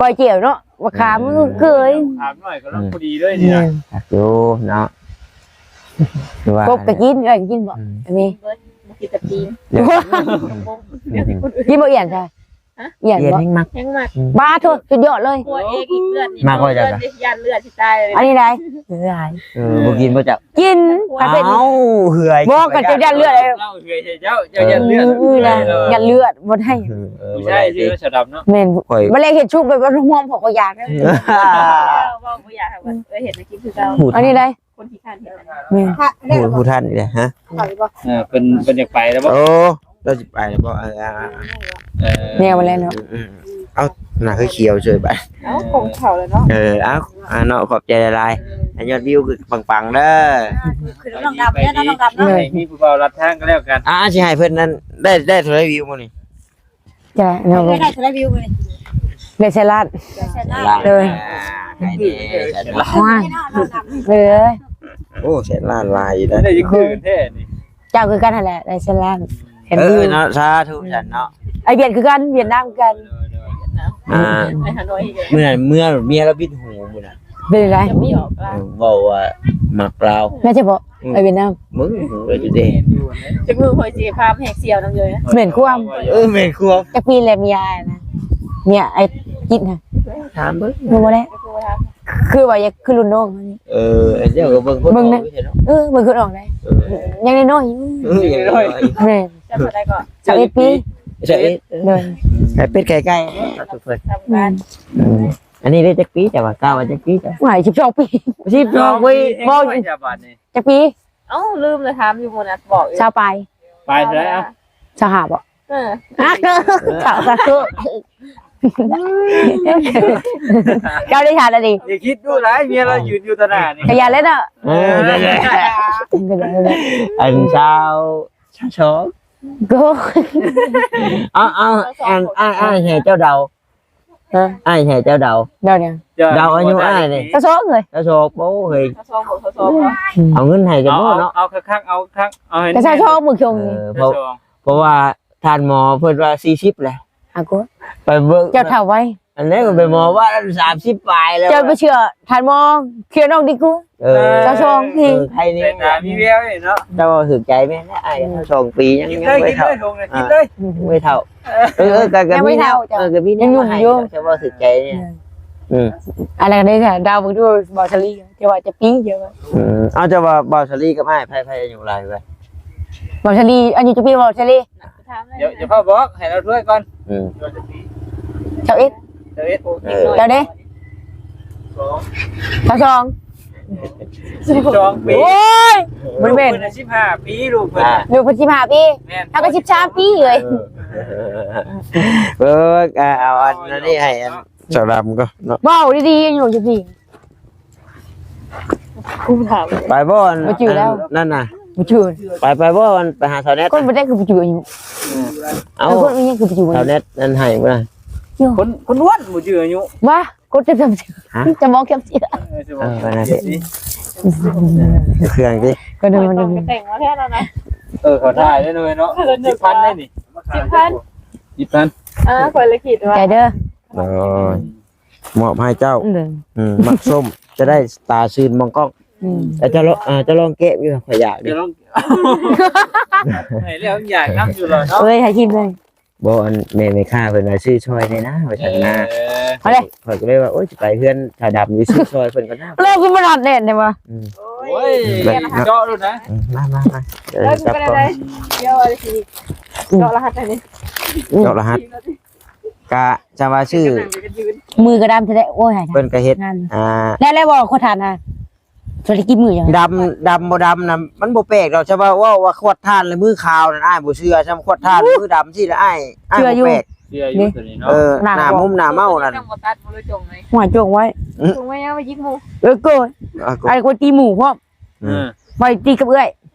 ກ້ອຍຈຽວເນາະ ມະຂາມ ເອີ ເກີຍ ມະຂາມນ້ອຍກຳລັງພໍດີເລີຍນີ້ນະ ແມ່ນ ຄັກຢູ່ເນາະ ຄືວ່າ ກົບກໍກິນ ເອື້ອຍກໍກິນບໍ່ ອືມ ອັນນີ້ ບໍ່ກິນແຕ່ປີນ ກິນບໍ່ອ່ຽນຊະ ຮະ ຢ້ານບໍ່ ຢ້ານແຮງມັກ ແຮງມັກ ອືມ ບາໂທ ສຸດຍອດເລີຍ ກົວເອງອີກເລືອດນີ້ ມັກບໍ່ເຈົ້າ ຢ້ານເລືອດຊິຕາຍເລີຍ ອັນນີ້ໄດ ຫຼາຍ ເອີ ບໍ່ກິນບໍ່ເຈົ້າ ກິນ ເອົາ ເຮືອຍ ບໍ່ ກໍເຈົ້າຢ້ານເລືອດ ເຮົາເຮືອຍໃສ່ເຈົ້າ ເຈົ້າຢ້ານເລືອດ ເອີ ຢ້ານເລືອດບໍ່ໄດ້ ເອີ ຜູ້ຊາຍຊື່ສາວດຳເນາະ ແມ່ນ ຂ້ອຍ ບໍ່ໄດ້ເຮັດຊຸບແບບວ່າຮ່ວມ ເພາະຂ້ອຍຢາກ ເອີ ເວົ້າບໍ່ຢາກໃຫ້ເພິ່ນເຮັດໃຫ້ກິນຄືເກົ່າ ອັນນີ້ໄດ ຄົນຂີ້ຄ້ານເຮັດ ແມ່ນ ຜູ້ ຜູ້ທ່ານນີ້ແຫຼະ ຮະ ເຂົາຢູ່ບໍ່ ເອີ ເພິ່ນ ເພິ່ນຢາກໄປແລ້ວບໍ່ ໂອ້ ລາວຊິໄປແລ້ວບໍ່ ເອີ ອ່າ ເອີ ແນວມາແລ້ວເນາະ ອືມ ເອົາ ໜ້າຄືຂຽວເສີຍບາດ ເອົ້າ ຂອງເຂົາແລ້ວເນາະ ເອີ ເອົາ ອ່າ ເນາະ ຂອບໃຈຫຼາຍໆ ໃຫ້ຍອດວິວຄືປັງໆເດີ ຄືນ້ອງດຳເດີ ນ້ອງດຳເນາະ ໃຫ້ມີຜູ້ບ່າວລັດທາງກໍແລ້ວກັນ ອ່າ ຊິໃຫ້ເພິ່ນນັ້ນ ໄດ້ ໄດ້ເທົ່າໃດວິວມື້ນີ້ ຈະເນາະ ໄດ້ເທົ່າໃດວິວມື້ນີ້ ໄດ້ແສນລ້ານ ໄດ້ແສນລ້ານ ໂດຍ ອ່າ ໃຫ້ແດ່ແສນລ້ານ ໂອ້ຍ ເອີ ໂອ້ ແສນລ້ານຫຼາຍຢູ່ເດີ ໄດ້ຄືກັນແທ້ນີ້ ເຈົ້າຄືກັນຫັ້ນແຫຼະ ໄດ້ແສນລ້ານ ເອີ ເນາະ ສາທຸຊັ້ນເນາະ ໄອວຽດຄືກັນ ຫວຽດນາມຄືກັນ ໂດຍໆ ອ່າ ໄປຮາໂນຍ ມື້ນັ້ນເມື່ອເມຍລາວບິດຫູມື້ນັ້ນ ເປັນໃດ ເອີ ເວົ້າວ່າມັກລາວ ແມ່ນໃຊ່ບໍ່ ອືມ ໄປຫວຽດນາມ ມຶງຫູເລີຍເດ້ ຈັກມື້ຂ້ອຍຊິພາມແຮກສ່ຽວນຳຢູ່ ແມ່ນຄວາມ ເອີ ແມ່ນຄວາມ ຈັກປີແລ້ວເມຍນະ ເມຍໄອ້ຈິດນະ ຖາມເບິ່ງ ຮູ້ບໍ່ແລ້ວ ຄືວ່າຢາກຄືລຸ້ນນ້ອງ ເອີ ເຈົ້າກໍເບິ່ງຄົນອອກເນາະ ເອີ ເບິ່ງຄົນອອກໄດ ເອີ ຍັງນ້ອຍໆຢູ່ ເອີ ຍັງນ້ອຍໆ ແມ່ນ ເຈົ້າເທົ່າໃດກໍ ຊາວເອັດປີ ຊາວເອັດ ໂດຍ ໃຫ້ເປັດໄກ່ໆ ແມ່ນ ອັນນີ້ໄດ້ຈັກປີ ເຈົ້າວ່າ ກ້າວວ່າຈັກປີ ເຈົ້າ ຫວາຍ ສິບສອງປີ ສິບສອງປີ ບໍ່ ຈັກປີ ເອົ້າ ລືມແລ້ວ ຖາມຢູ່ມື້ນັ້ນ ບອກຢູ່ ຊາວປາຍ ປາຍເທົ່າໃດ ເອົ້າ ຊາວຫ້າບໍ່ ເອີ ອ່ະ ເຈົ້າສາທຸ ເຈົ້າໄດ້ທານອັນນີ້ ຢ່າຄິດດູຫຼາຍ ເມຍລາວຢືນຢູ່ຕໍ່ໜ້ານີ້ ກະຢ່າເລີຍເນາະ ເອີ ອັນຊາວ ຊາວສອງ ໂກ ເອົາ ເອົາ ອັນ ອ້າຍ ອ້າຍໃຫ້ເຈົ້າເດົາ ຮະ ອ້າຍໃຫ້ເຈົ້າເດົາ ເດົາຫຍັງ ເດົາອາຍຸອ້າຍນີ້ ຊາວສອງເອີຍ ຊາວສອງ ໂອ້ເຮີ້ຍ ຊາວສອງ ຊາວສອງ ອືມ ເອົາເງິນໃຫ້ກັນບໍ່ເນາະ ເອົາ ເອົາຄັກໆ ເອົາຄັກໆ ເອົາໃຫ້ ກໍຊາວສອງມື້ຊົງ ເອີ ເພາະ ຊາວສອງ ເພາະວ່າທ່ານໝໍເພິ່ນວ່າສີ່ສິບແຫຼະ ອາໂກ ໄປເບິ່ງ ເຈົ້າເຖົ້າໄວ ອັນນັ້ນໄປໝໍວ່າສາມສິບປາຍແລ້ວ ເຈົ້າບໍ່ເຊື່ອ ທ່ານໝໍ ເຊື່ອນ້ອງດີກວ່າ ເອີ ຊາວສອງປີ ເອີ ໃຄນີ້ ສາຍຕາມີແວວເດເນາະ ເຈົ້າເວົ້າຖືກໃຈແມ່ນແຫຼະ ອ້າຍ ຊາວສອງປີ ຍັງ ຍັງບໍ່ເຖົ້າ ກິນເລີຍ ກິນເລີຍ ອ່າ ຍັງບໍ່ເຖົ້າ ເອີ ເອີ ກໍ ກໍມີແນວ ເອີ ກໍມີແນວ ຍັງໜຸ່ມຢູ່ ໃຫ້ເຈົ້າເວົ້າຖືກໃຈນີ້ ອືມ ອືມ ອັນນັ້ນເດ້ ດາວເບິ່ງດູ ບ່າວສາລີ ເຈົ້າວ່າຈັກປີ ເຈົ້າວ່າ ອືມ ເອົາ ເຈົ້າວ່າບ່າວສາລີກັບອ້າຍ ໃຜ ໃຜອາຍຸຫຼາຍກວ່າ ບ່າວສາລີ ອາຍຸຈັກປີ ບ່າວສາລີ? ຢ່າ ຢ່າເຝົ້າບອກ ໃຫ້ລາວທວຍກ່ອນ ອືມ ຊາວເອັດ ຊາວເອັດ ເອີ ເຈົ້າເດ້? ຊາວສອງ ສິບສອງປີ ໂອ້ຍ ບໍ່ແມ່ນ ລູກເພິ່ນນະສິບຫ້າປີ ລູກເພິ່ນ ອ່າ ລູກເພິ່ນສິບຫ້າປີ ແມ່ນ ເຮົາກໍສິບສາມປີເອີຍ ເອີ ເອີ ເອີ ເອົາອັນນີ້ໃຫ້ອັນ ສາວດຳກໍເນາະ ເວົ້າດີໆ ອາຍຸຈັກປີ ກູຖາມ ໄປບໍ່ອັນ ບໍ່ຈື່ແລ້ວ ອັນນັ້ນນະ ບໍ່ຈື່ ໄປ ໄປບໍ່ອັນ ໄປຫາສາວແນັດ ຄົນບໍ່ໄດ້ຄືບໍ່ຈື່ອາຍຸ ເອົ້າ ເອີ ຄົນອີຫຍັງຄືບໍ່ຈື່ອາຍຸ ສາວແນັດນັ້ນໃຫ້ບໍ່ລະ ຄົນ ຄົນອ້ວນບໍ່ຈື່ອາຍຸ ວະ ກົດຈະຈຳ ຮະ ຈະມອງແຄບຊິ ເອີ ເອີ ອັນນັ້ນຊິ ເຄື່ອງຕິ ກໍເດີ ກໍແຕ່ງມາແທ້ແລ້ວນະ ເອີ ເຂົາຖ່າຍໄດ້ເລີຍເນາະ ສິບພັນໄດ້ນີ້ ສິບພັນ ສິບພັນ ອ່າ ຂ້ອຍລະຄິດວ່າ ໃຈເດີ ໂອ້ຍ ມອບໃຫ້ເຈົ້າ ເອີ ອືມ ໝາກສົ້ມ ຈະໄດ້ຕາຊື່ນມອງກ້ອງ ອືມ ເຈົ້າລອງ ເຈົ້າລອງແກະຢູ່ ຂ້ອຍຢາກເດ້ ໃຫ້ແລ້ວຢາກນຳຢູ່ລະເນາະ ເອີຍ ໃຫ້ທີມເລີຍ ບໍ່ ອັນແມ່ ແມ່ຄ້າເພິ່ນວ່າຊື້ຊ່ອຍແດ່ນະ ວ່າຊັ້ນນະ ເອີ ຂ້ອຍກໍເລີຍວ່າ ໂອ້ຍ ຊິໄປເຮືອນສາວດຳຢູ່ ຊື້ຊ່ອຍເພິ່ນກ່ອນນະ ເລີຍຄືບໍ່ນອນແນ່ນແທ້ວ່າ ອືມ ໂອ້ຍ ເຈາະໂລດນະ ອືມ ມາ ມາ ມາ ເອີ ຈັບກ່ອນ ດຽວຊິເຈາະລະຫັດໃຫ້ນີ້ ເຈາະລະຫັດ ກະຈະວ່າຊື້ ມືກໍດຳແທ້ ໂອ້ຍ ເພິ່ນກໍເຮັດ ອ່າ ແລ້ວ ແລ້ວບໍ່ ຂໍຖາມນະ ທຸລະກິດມື້ຫຍັງ ດຳ ດຳບໍ່ດຳນະ ມັນບໍ່ແປກດອກ ຊະວ່າເວົ້າວ່າຂວດຖ່ານແລ້ວມືຂາວນັ້ນ ອ້າຍບໍ່ເຊື່ອ ຊຳຂວດຖ່ານ ມື້ດຳຊີ້ລະ ອ້າຍ ອ້າຍບໍ່ແປກ ເຊື່ອຢູ່ຕົວນີ້ເນາະ ເອີ ໜ້າ ໜ້າມຸມໜ້າເມົານັ້ນ ຍັງບໍ່ຕັດບໍ່ໄດ້ຈົ່ງໄວ້ ຫົວຈົ່ງໄວ້ ອືມ ຈົ່ງໄວ້ເອົາໄວ້ຍິກໝູ່ ເອີ ໂກຍ ອ່າ ໂກຍ ໄອ້ຄົນຕີໝູ່ພ້ອມ ເອີ ໄວ້ຕີກັບເອື້ອຍ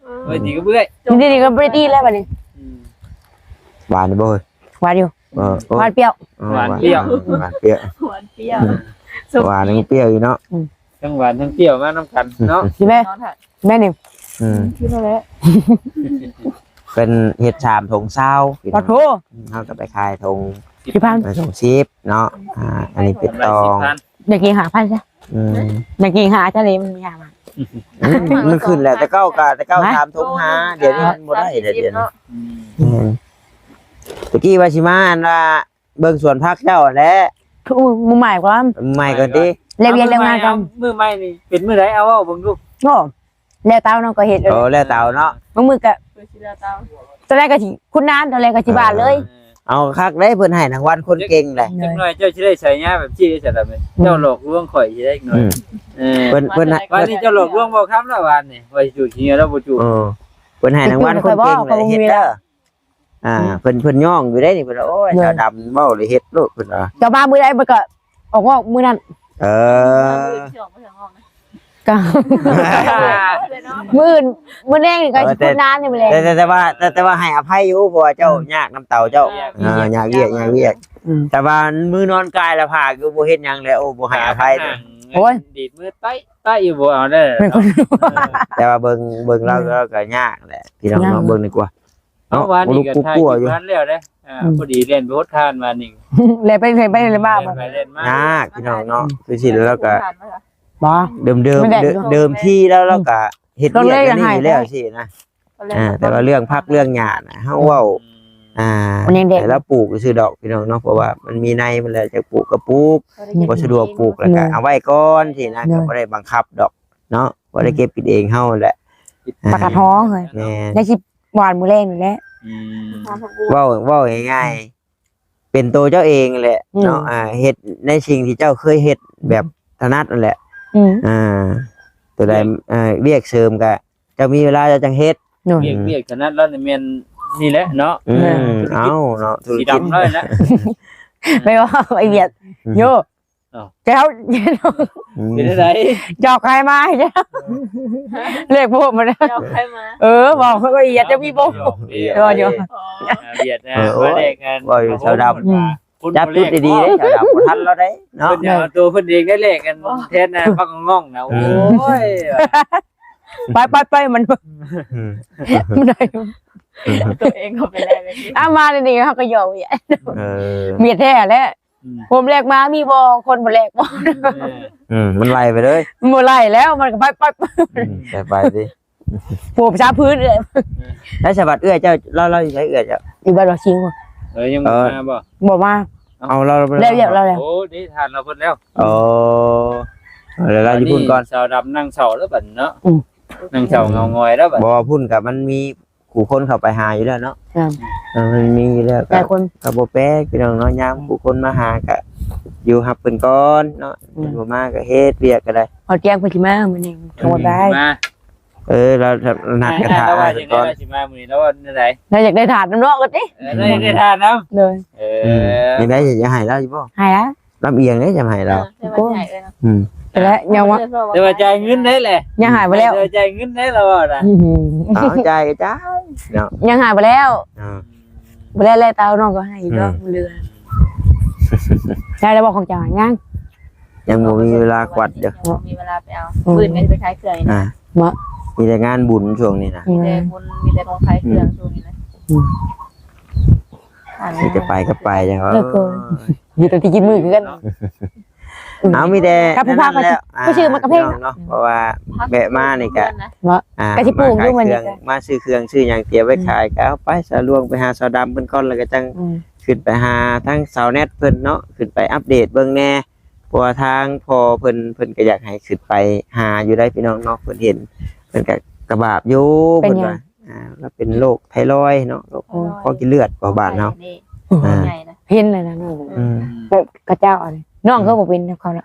ເອີ ໄວ້ຕີກັບເອື້ອຍ ນີ້ໆ ກໍບໍ່ໄດ້ຕີແລ້ວບັດນີ້ ອືມ ຫວານຢູ່ບໍ່ເຮີ້ຍ? ຫວານຢູ່ ເອີ ໂອ້ ຫວານປ່ຽວ ເອີ ຫວານປ່ຽວ ຫວານປ່ຽວ ຫວານປ່ຽວ ອືມ ຫວານຍັງປ່ຽວຢູ່ເນາະ ອືມ ທັງຫວານທັງປ່ຽວມານຳກັນເນາະ ຊິແມ່ ແມ່ນີ້ ອືມ ກິນແລ້ວແຫຼະ ເພິ່ນເຮັດສາມຖົງຊາວ ປະໂທ ເຮົາກໍໄປຂາຍຖົງ ສິບພັນ ເອີ ຖົງສິບເນາະ ອ່າ ອັນນີ້ເປັນຕອງ ຢາກກິນຫ້າພັນຊະ ອືມ ຢາກກິນຫ້າ ທະເລມັນມີຫ້າພັນ ອືມ ມັນຂຶ້ນແຫຼະ ແຕ່ເກົ່າກໍ ແຕ່ເກົ່າ ຮະ ສາມຖົງຫ້າ ດຽວນີ້ມັນບໍ່ໄດ້ແລ້ວ ດຽວນີ້ ອືມ ແມ່ນ ຕະກີ້ວ່າຊິມາ ອັນວ່າ ເບິ່ງສວນຜັກເຈົ້າຫັ້ນແຫຼະ ຄືມື້ໃໝ່ກ່ອນ ມື້ໃໝ່ກ່ອນຕິ ແລກວຽກແລກງານກ່ອນ ມື້ໃໝ່ນີ້ເປັນມື້ໃດ ເອົາເວົ້າເບິ່ງດູ ໂອ້ ແລ້ວແຕ່ເຮົາເນາະ ກໍເຮັດ ໂອ້ ແລ້ວແຕ່ເຮົາເນາະ ບາງມື້ກໍ ເພິ່ນຊິແລ້ວແຕ່ເຮົາ ຕອນແລກກໍຊິຂຸດນານ ຕອນແລກກໍຊິຫວ່ານເລີຍ ເອີ ເອົາຄັກເດ້ ເພິ່ນໃຫ້ລາງວັນຄົນເກັ່ງເດ້ ຈັກໜ້ອຍເຈົ້າຊິໄດ້ສາຍຍາແບບຊີ້ເດ້ ສະດຳເອີຍ ອືມ ເຈົ້າຫຼອກລວງຂ້ອຍຊິໄດ້ໜ້ອຍ ອືມ ເອີ ເພິ່ນ ເພິ່ນໃຫ້ ວານນີ້ເຈົ້າຫຼອກລວງບໍ່ຄຳລະ ວານນີ້ ວ່າຊິຈູດຂີ້ເຫຍື້ອລາວບໍ່ຈູດ ເອີ ເພິ່ນໃຫ້ລາງວັນຄົນເກັ່ງເດ້ ເຮັດເດີ ອ່າ ອືມ ເພິ່ນ ເພິ່ນຍ້ອງຢູ່ເດ້ນີ້ ເພິ່ນວ່າ ໂອ້ຍ ໂດຍ ສາວດຳເວົ້າແລ້ວເຮັດໂລດ ເພິ່ນວ່າ ເຈົ້າມາມື້ໃດມັນກໍອອກ ອອກມື້ນັ້ນ ເອີ ກໍມື້ອື່ນ ມື້ແລງນີ້ກໍ ເອີ ຊິ ແຕ່ ນານຢູ່ແລ້ວ ແຕ່ ແຕ່ ແຕ່ວ່າ ແຕ່ ແຕ່ວ່າໃຫ້ອະໄພຢູ່ ເພາະວ່າເຈົ້າ ອືມ ຍາກນຳເຕົາເຈົ້າ ຍາກ ເອີ ຍາກວຽກ ຍາກວຽກ ອືມ ແຕ່ວ່າມື້ນອນກາຍລະພາກຢູ່ ບໍ່ເຮັດຫຍັງແລ້ວ ໂອ້ ບໍ່ໃຫ້ອະໄພເດ້ ໂອ້ຍ ດີດມືໄຕ້ ຕາອີ່ບໍ່ເອົາເດີ ແມ່ນຄົນ ເອີ ແຕ່ວ່າເບິ່ງ ເບິ່ງລາວ ແມ່ນ ລາວກໍຍາກແຫຼະ ພີ່ນ້ອງເນາະ ຍາກ ເບິ່ງດີກວ່າ ເອົາ ເນາະ ວານນີ້ກໍຖ່າຍຄລິບ ບໍ່ຮູ້ ບໍ່ຮູ້ຢູ່ ວານແລ້ວເດ້ ອ່າ ອືມ ພໍດີແລ່ນໄປຫົດທານວານນີ້ ແລ່ນໄປ ແລ່ນໄປ ແລ່ນມາບໍ່ ແລ່ນໄປແລ່ນມາ ຍາກ ພີ່ນ້ອງເນາະ ຄືຊິແລ້ວກໍ ບໍ່ ເດີມໆ ມັນແດດ ເດີມ ເດີມທີແລ້ວ ລາວກໍເຮັດວຽກອັນນີ້ຢູ່ແລ້ວຊີ້ນະ ຕອນແລກ ອ່າ ແຕ່ວ່າເລື່ອງຜັກເລື່ອງຫຍ້ານະ ເຮົາເວົ້າ ອືມ ອ່າ ມັນຍັງເດັກ ໃຫ້ລາວປູກຊື່ດອກພີ່ນ້ອງເນາະ ເພາະວ່າມັນມີໃນມັນແລ້ວ ຈະປູກກໍປູກ ອືມ ບໍ່ສະດວກປູກແລ້ວກໍ ອືມ ເອົາໄວ້ກ່ອນຊີ້ນະ ໂດຍ ກໍບໍ່ໄດ້ບັງຄັບດອກເນາະ ບໍ່ໄດ້ເກັບກິນເອງເຮົາແຫຼະ ປາກກາດຫໍ ແມ່ນ ໄດ້ຊິຫວ່ານມື້ແລງນີ້ແຫຼະ ອືມ ເວົ້າ ເວົ້າງ່າຍໆ ເປັນໂຕເຈົ້າເອງແຫຼະເນາະ ອືມ ອ່າ ເຮັດໃນສິ່ງທີ່ເຈົ້າເຄີຍເຮັດແບບ ອືມ ຖະໜັດນັ້ນແຫຼະ ອືມ ອ່າ ໂຕໃດ ວຽກ ອ່າ ວຽກເສີມກະ ເຈົ້າມີເວລາເຈົ້າຈັ່ງເຮັດ ໂດຍ ວຽກ ອືມ ວຽກຖະໜັດລາວນີ້ແມ່ນນີ້ແຫຼະເນາະ ອືມ ແມ່ນ ເອົາເນາະ ທຸລະກິດ ສີດຳລາວນີ້ແຫຼະ ໄປເວົ້າໄອ້ວຽກ ອືມ ໂຍ ເຈົ້າ ອືມ ເປັນຈັ່ງໃດ ຈອກໃຄມາ ເລກໂພດມາ ຈອກໃຄມາ ເອີ ເວົ້າລະອຽດ ຈະມີບໍ່ ເອີ ເອີ ວຽກ ເອີ ມາແລກກັນ ເວົ້າຢູ່ສາວດຳ ອືມ ຈັບຈຸດດີໆເດ້ ສາວດຳ ບໍ່ທັນລາວໄດ໋ເນາະ ເພິ່ນຢາກເອົາໂຕເພິ່ນເອງໄດ້ແລກກັນ ແທນ ອືມ ປາກງອງນະ ອືມ ໂອ້ຍ ໄປໆໆ ມັນ ອືມ ມັນໄດ້ ຕົວເອງເຂົ້າໄປແລກເລີຍ ອາ ມານີ້ເຮົາກໍຢອກ ເອີ ເມຍແທ້ແຫຼະ ອືມ ຜົມແລກມາມີບໍ່ ຄົນບໍ່ແລກບໍ່ ເອີ ອືມ ມັນໄລ່ໄປເລີຍ ມັນບໍ່ໄລ່ແລ້ວ ມັນກໍໄປ ໄປ ອືມ ໄປ ໄປຕິ ຜົມຊາພື້ນເອີຍ ແລ້ວສະບັດເອື້ອຍເຈົ້າ ລາວ ລາວຢູ່ໃສເອື້ອຍເຈົ້າ ຢູ່ບ້ານບໍ່ຊິງ ເອີ ຍັງບໍ່ມາບໍ່ ບໍ່ມາ ເອົາ ລາວ ລາວ ແລ້ວ ແລ້ວ ແລ້ວ ໂອ້ ນີ້ທານລາວເພິ່ນແລ້ວ ໂອ້ ເອີ ລາວຢູ່ພຸ້ນກ່ອນ ສາວດຳນັ່ງເສົ້າແລ້ວບັດເນາະ ອືມ ນັ່ງເສົ້າເຫງົາຫງອຍແລ້ວບັດ ບໍ່ ພຸ້ນກໍມັນມີ ຜູ້ຄົນເຂົ້າໄປຫາຢູ່ແລ້ວເນາະ ອ່າ ເອີ ມັນມີຢູ່ແລ້ວ ຫຼາຍຄົນ ກໍ ກໍບໍ່ແປກພີ່ນ້ອງເນາະ ຍາມ ອືມ ຜູ້ຄົນມາຫາກໍຢູ່ຮັບເພິ່ນກ່ອນເນາະ ອືມ ເພິ່ນບໍ່ມາກໍເຮັດວຽກກໍໄດ້ ເອົາແຈ້ງເພິ່ນຊິມາມື້ນີ້ ອືມ ກໍບໍ່ໄດ້ ມາ ເອີ ລາວ ລາວນັດກັນຖ້າ ລາວວ່າຈັ່ງໃດ ເພິ່ນກ່ອນ ລາວຊິມາມື້ນີ້ ລາວວ່າແນວໃດ ລາວຢາກໄດ້ຖາດນຳເນາະ ກໍຕິ ເອີ ລາວຢາກໄດ້ຖາດນຳ ໂດຍ ເອີ ອືມ ຈັ່ງໃດ ຢາກໃຫ້ລາວຢູ່ບໍ່ ໃຫ້ລະ ລຳອຽງເດ້ ຈະໃຫ້ລາວ ເອີ ໂອ້ ອືມ ແຕ່ວ່າຍັງວ່າ ແຕ່ວ່າຈ່າຍເງິນໄດ້ແຫຼະ ຍັງໃຫ້ບໍ່ແລ້ວ ແຕ່ວ່າຈ່າຍເງິນໄດ້ລະວ່ານະ ອືມ ເອົາ ຈ່າຍກໍຈ່າຍເນາະ ຍັງໃຫ້ບໍ່ແລ້ວ ອ່າ ບໍ່ແລ້ວ ແລ້ວແຕ່ເຮົານ້ອງກໍໃຫ້ດອກ ອືມ ບໍ່ເຫຼືອ ໄດ້ແລ້ວບໍ່ຂອງເຈົ້າ ຍັງ ຍັງບໍ່ມີເວລາກວາດຢູ່ ບໍ່ມີເວລາໄປເອົາ ອືມ ມື້ອື່ນກໍຊິໄປຂາຍເຄື່ອງອີກນະ ອ່າ ເນາະ ມີແຕ່ງານບຸນຊ່ວງນີ້ນະ ອືມ ມີແຕ່ບຸນ ມີແຕ່ຂອງຂາຍເຄື່ອງ ອືມ ຊ່ວງນີ້ນະ ອືມ ມີແຕ່ໄປກັບໄປ ເອີ ຢູ່ແຕ່ທີ່ກິນມື້ຄືກັນ ເນາະ ເອົາ ມີແຕ່ ກັບຜູ້ພາໄປ ແມ່ນນັ້ນແຫຼະ ໄປຊື້ໝາກກະເພງເນາະ ເພາະວ່າແວະມານີ້ກະ ເນາະ ອ່າ ກະຊິປູກຢູ່ມື້ນີ້ ມາຊື້ເຄື່ອງຊື້ຫຍັງຕຽມໄວ້ຂາຍ ອືມ ກະເອົາໄປ ສາວລວງໄປຫາສາວດຳເພິ່ນກ່ອນ ແລ້ວກະຈັ່ງ ອືມ ຂຶ້ນໄປຫາທາງສາວແນັດເພິ່ນເນາະ ຂຶ້ນໄປອັບເດດເບິ່ງແດ່ ເພາະວ່າທາງພໍ່ເພິ່ນ ເພິ່ນກະຢາກໃຫ້ຂຶ້ນໄປຫາຢູ່ໄດ໋ ພີ່ນ້ອງເນາະ ເພິ່ນເຫັນ ເພິ່ນກະ ກະບາບຢູ່ ເພິ່ນວ່າ ອ່າ ລາວເປັນໂລກໄທຣອຍເນາະ ໂລກ ໂອ້ ຄໍກິນເລືອດ ຂອງບ້ານເຮົາ ໃຫຍ່ເດ້ ອ່າ ໃຫຍ່ນະ ເຫັນແລ້ວນະ ອືມ ເຂົາເຈົ້າອັນ ນ້ອງ ອືມ ເຂົາບໍ່ເປັນນຳເຂົານະ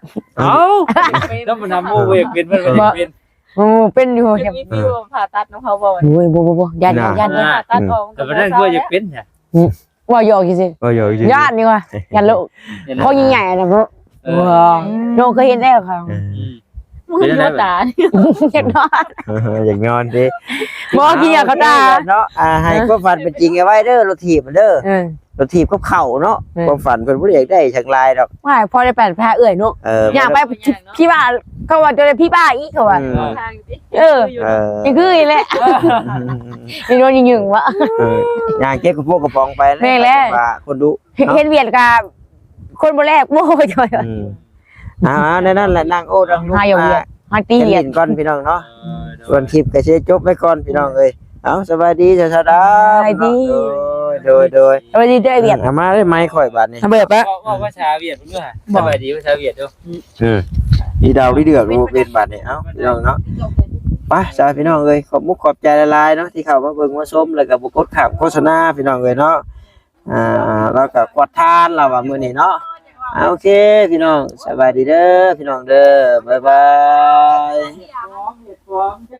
ເອົ້າ ເປັນນຳໝູ່ບໍ່ຢາກເປັນ ເພິ່ນບໍ່ຢາກເປັນ ໂອ້ ເປັນຢູ່ ຢາກມີຟີວຜ່າຕັດນຳເຂົາບໍ່ ໂອ້ຍ ບໍ່ໆໆ ຢ້ານ ຢ້ານ ຢ້ານ ຜ່າຕັດອອກ ອືມ ແຕ່ປານນັ້ນກໍຢາກເປັນ ອືມ ເວົ້າຫຍອກຊື່ໆ ເວົ້າຫຍອກຊື່ໆ ຢ້ານນີ້ວ່າ ຢ້ານໂລກ ຢ້ານໂລກ ຂອງໃຫຍ່ໆນະ ເອີ ວ້າວ ໂລກເຄີຍເຫັນແລ້ວເຂົາ ອືມ ເປັນແນວໃດ ຢາກນອນ ຢາກນອນຕິ ບໍ່ ກິນຢາເຂົ້າຕາເນາະ ອ່າ ໃຫ້ຄວາມຝັນເປັນຈິງເອົາໄວ້ເດີ ລົດຖີບເດີ ເອີ ລົດຖີບກັບເຂົ້າເນາະ ແມ່ນ ຄວາມຝັນເພິ່ນບໍ່ໄດ້ຢາກໄດ້ຫຍັງຫຼາຍດອກ ວ່າພໍໄດ້ໄປຫາເອື້ອຍເນາະ ເອີ ຢາກໄປ ພີ່ບ້າ ເຂົາວ່າຈະໄດ້ພີ່ບ້າອີກ ເຂົາວ່າ ອືມ ເອີ ເອີ ນີ້ຄືອີກແຫຼະ ນີ້ໂດນຍິງວະ ເອີ ຍ່າງເກັບກະໂປງກະປ໋ອງໄປແລ້ວ ແມ່ນແຫຼະ ວ່າຄົນດຸ ເຫັນ ເນາະ ເຫັນຫວຽດກະ ຄົນບໍ່ແລກ ໂອ້ຍ ອືມ ອ່າ ແນວນັ້ນແຫຼະ ນັ່ງໂອ້ນັ່ງລຸກ ຫາຫຍັງຫວຽດ ອ່າ ຫາຕີຫວຽດ ຫຼິ້ນກ່ອນພີ່ນ້ອງເນາະ ເອີ ສ່ວນຄລິບກະຊິຈົບໄວ້ກ່ອນພີ່ນ້ອງເອີຍ ເອົ້າ ສະບາຍດີ ສາວດຳ ສະບາຍດີ ໂດຍ ໂດຍ ໂດຍ ສະບາຍດີເດີຫວຽດ ອືມ ເອົາມາເລີຍໄມຂ້ອຍບາດນີ້ ເອົາເບີດປະ ເວົ້າ ເວົ້າພາສາຫວຽດເບິ່ງດູ ສະບາຍດີພາສາຫວຽດດູ ເອີ ອີດາວອີເດືອກບໍ່ເປັນບາດນີ້ ເອົ້າ ພີ່ນ້ອງເນາະ ໄປ ສາ ພີ່ນ້ອງເອີຍ ຂອບມຸກຂອບໃຈຫຼາຍໆເນາະ ທີ່ເຂົ້າມາເບິ່ງມາຊົມ ແລ້ວກໍບໍ່ກົດຂ້າມໂຄສະນາ ພີ່ນ້ອງເອີຍເນາະ ອ່າ ລາວກໍກວາດທານລາວວ່າມື້ນີ້ເນາະ ອ່າ ໂອເຄ ພີ່ນ້ອງ ສະບາຍດີເດີ ພີ່ນ້ອງເດີ ບາຍບາຍ